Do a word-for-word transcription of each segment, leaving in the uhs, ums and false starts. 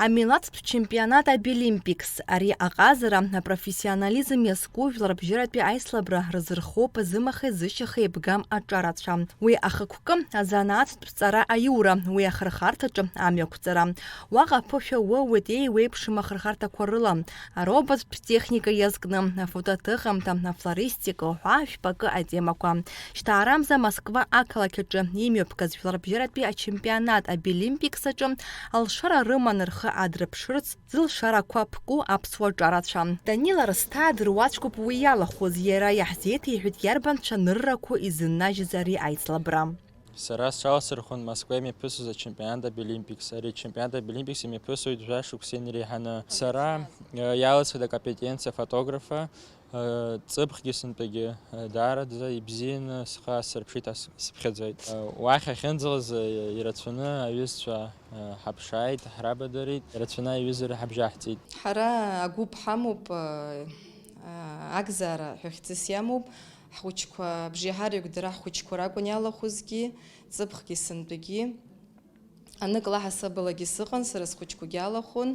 Амилаҭтә чемпионат Абилимпикс, ари аҟазара апрофессионализм иазку жәларбжьаратәи аицлабра рзырхоуп зымахеи зышьахеи еибгам аҿарацәа. Уи ахықәкы, азанааҭтә ҵара аиура, уи ахырхарҭаҿы амҩақәҵара. Уаҟа аԥышәа уоуеит еиуеиԥшым ахырхарҭақәа рыла, ароботтә техника иазкны, афотоҭыхымҭа, афлористика уҳәа жәпакы атемақәа. Шьҭаарамза Москва ақалақь аҿы имҩаԥгаз жәларбжьаратәи ачемпионат Абилимпикс аҿы алшара рыман рхы адрыԥшырц зылшарақәа ԥку аԥсуа ҿарацәа. Данила Рсҭаа дыруаӡәкуп уи иалахәыз, иара иаҳзеиҭеиҳәеит иарбан цәаныррақәоу изыннажьыз ари аицлабра. Сара сҽаласырхәын Москва имҩаԥысуаз ачемпионат Абилимпикс. Ари ачемпионат Абилимпикс имҩаԥысуеит жәа шықәса инареиҳаны. Сара, э, иаласхеит акомпетенциа фотографа, э, ҵыԥхгьы сынтәагьы, э, даараӡа ибзианы схы аасырԥшит, ас-, сыԥхьаӡоит. Э, уахь ахьынӡалаз, э, ирацәаны аҩызцәа, э, ҳаԥшааит, ҳрабадарит, ирацәаны аиҩызара ҳабжьаҳҵеит. Ҳара агәыԥ ҳамоуп, э, э, акзаара ҳәа хьӡыс иамоуп. Ҳхәыҷқәа, абжеиҳараҩык дара ҳхәыҷқәа ракәын иалахәызгьы, ҵыԥхгьы сынтәагьы. Анык лаҳасабалагьы сыҟан, сара схәыҷқәагьы алахәын,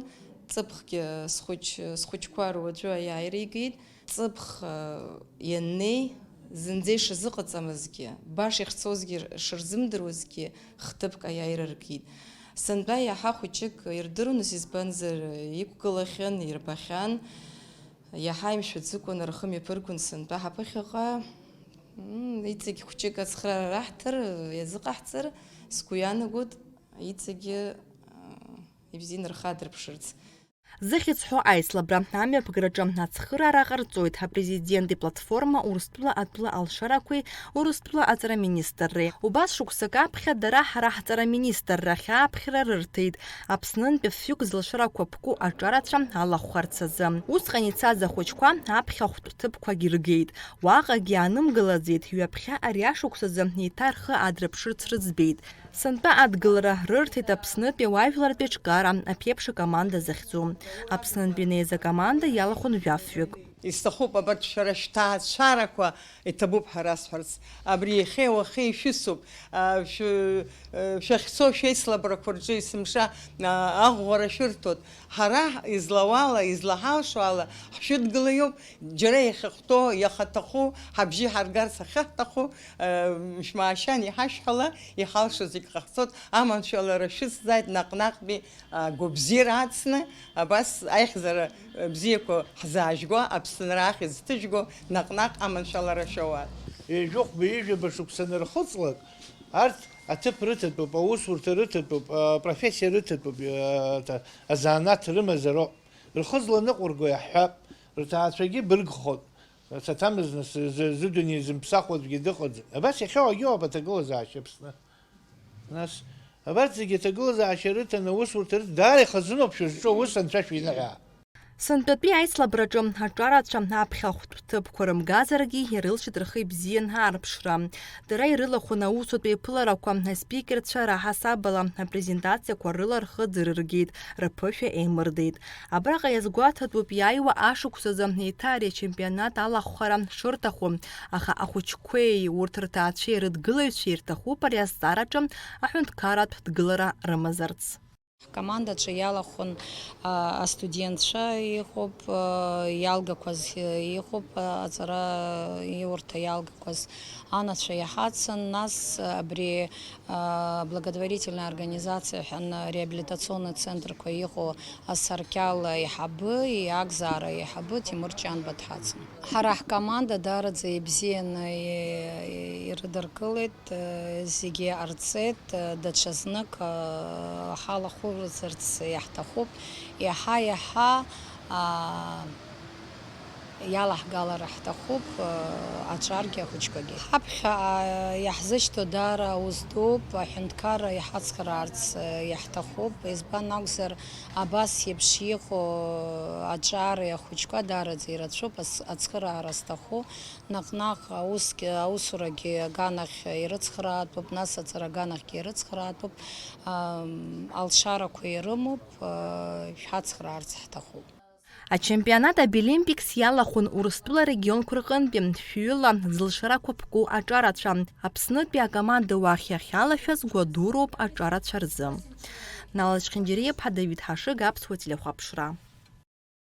ҵыԥхгьы схәыҷ-, схәыҷқәа руаӡәы аиааира игеит. Ҵыԥх, э, ианнеи, зынӡа ишазыҟаҵамызгьы, баша ихьцозгьы шырзымдыруазгьы, хҭыԥк аиааира ркит. Сынтәа иаҳа хәыҷык ирдыруан, избанзар, иқәгылахьан, ирбахьан. Иаҳа имшәаӡыкәа рхы мҩаԥыргон сынтәа ҳаԥыхьаҟа. М, иҵегь хәҷык ацхыраара раҳҭар, иазыҟаҳҵар, сгәы иаанагоит, иҵегьы, а, ибзианы рхы аадырԥшырц. Зыхьӡ ҳәо аицлабра амҩаԥгараҿы ацхыраара ҟарҵоит ҳапрезидент иплатформа Урыстәыла атәыла алшарақәеи Урыстәыла аҵара министрреи. Убас шықәсык аԥхьа дара ҳара ҳҵара министрра ахь ааԥхьара рырҭеит. Аԥснынтәи фҩык зылшарақәа ԥку аҿарацәа алахәхарц азы. Усҟан ицаз ахәыҷқәа аԥхьахәтә ҭыԥқәагь иргеит. Уаҟагьы иаанымгылаӡеит, ҩаԥхьа ари ашықәс азы еиҭа рхы адрыԥшырц рыӡбеит. Сынтәа адгылара рырҭеит Аԥснытәи ауаажәлартә еиҿкаара аԥеиԥш акоманда захьӡу. Аԥснынтәи инеиз акоманда иалахәын жәафҩык. Исҭахуп абарҭ шәара шәҭаацәарақәа, иҭабуп ҳәа расҳәарц. Абри иахьеи уахеи шәысуп. А, шәы-, э, шәахьцо шәеицлабрақәа рҿы есымша, а, аӷәӷәара шәырҭоит. Ҳара излауала, излаҳалшо ала ҳшәыдгылаҩуп. Џьара иахьахәҭоу, иахаҭаху, ҳабжьы ҳаргарц ахьаҳҭаху, э, шәмаашьан иҳашәҳәала, иҳалшо зегь ҟаҳҵоит. Аманшәалара шәыцзааит наҟ-наҟтәи агәабзиара ацны, абас аихьӡара бзиақәа ҳзаажәго, Аԥсынра ахьӡ ҭыжәго, наҟ-наҟ аманшәалара шәоуааит. Ҩажәихәба, ҩажәаба шықәса анырхыҵлак, арҭ аҭыԥ рыҭатәуп, аусурҭа рыҭатәуп, апрофессиа рыҭатәуп, аҭа-, азанааҭ рымазароуп. Рхы зланыҟәырго иаҳҳәап, рҭаацәагьы быргхон. Саҭамыз нас, зы, зыдунеи зымԥсахуа аӡәгьы дыҟаӡам. Абас иахьа уагьы уаап аҭагылазаашьа Аԥсны. Нас, абарҭ зегьы аҭагылазаашьа рыҭаны, аусурҭа рыҭ-, даара ихазыноуп шәызҿу, ус анцәа шәиныҳәаа. Сынтәатәи аицлабраҿы аҿарацәа аԥхьахәтә ҭыԥқәа рымгазаргьы ирылшеит рхы ибзиан аарԥшра. Дара ирылахәын аусутә еиԥыларақәа, аспикерцәа раҳасабала апрезентациақәа рыла рхы ӡырыргеит, рԥышәа еимырдеит. Абраҟа иазгәаҭатәуп иааиуа ашықәс азы еиҭа ари ачемпионат алахәхара шырҭаху, аха ахәыҷқәеи урҭ рҭаацәеи рыдгылаҩцәеи ирҭахуп ари азҵаараҿы аҳәынҭқарратә дгылара рымазарц. Ҳкомандаҿы иалахәын, а, астудентцәа иҟоуп, а, иалгақәаз иҟоуп, а, аҵара иурҭа иалгақәаз анацәа иаҳацын, нас абри, а, благотворительная организациа ҳәа реабилитационный центрқәа иҟоу асаркьал аиҳабы, иакзаара аиҳабы Тимур Ҷанба дҳацын. Ҳара ҳкоманда даараӡа ибзианы и-, ирыдыркылеит, зегьы ҟарҵеит, даҽазнык ҳалахәырзарц иаҳҭахуп, иаҳа-иаҳа, а, иалаҳгалар ҳҭахуп, аҿаргьы ахәыҷқәагьы. Ҳаԥхьа, а, иаҳзышьҭоу даара аус дууп, аҳәынҭқарра иҳацхраарц, а, иаҳҭахуп, избан акәзар, абас еиԥш иҟоу аҿареи ахәыҷқәа даараӡа ирацәоуп, ас-, ацхыраара зҭаху. Наҟ-наҟ аусгьы, аусурагьы аганахь ирыцхраатәуп, нас аҵара аганахьгьы ирыцхраатәуп, ам, алшарақәа ирымоуп, а, шәҳацхраарц ҳҭахуп. Ачемпионат Абилимпикс иалахәын Урыстәыла регионқәа рҟынтәи шәҩыла зылшарақәа ԥку аҿарацәа. Аԥснытәи акоманда уахь иахьалашәаз гәадуроуп аҿарацәа рзы. Нала Чхинџьариа-иԥҳа Давид Ҳашыг, аԥсуа телехәаԥшра.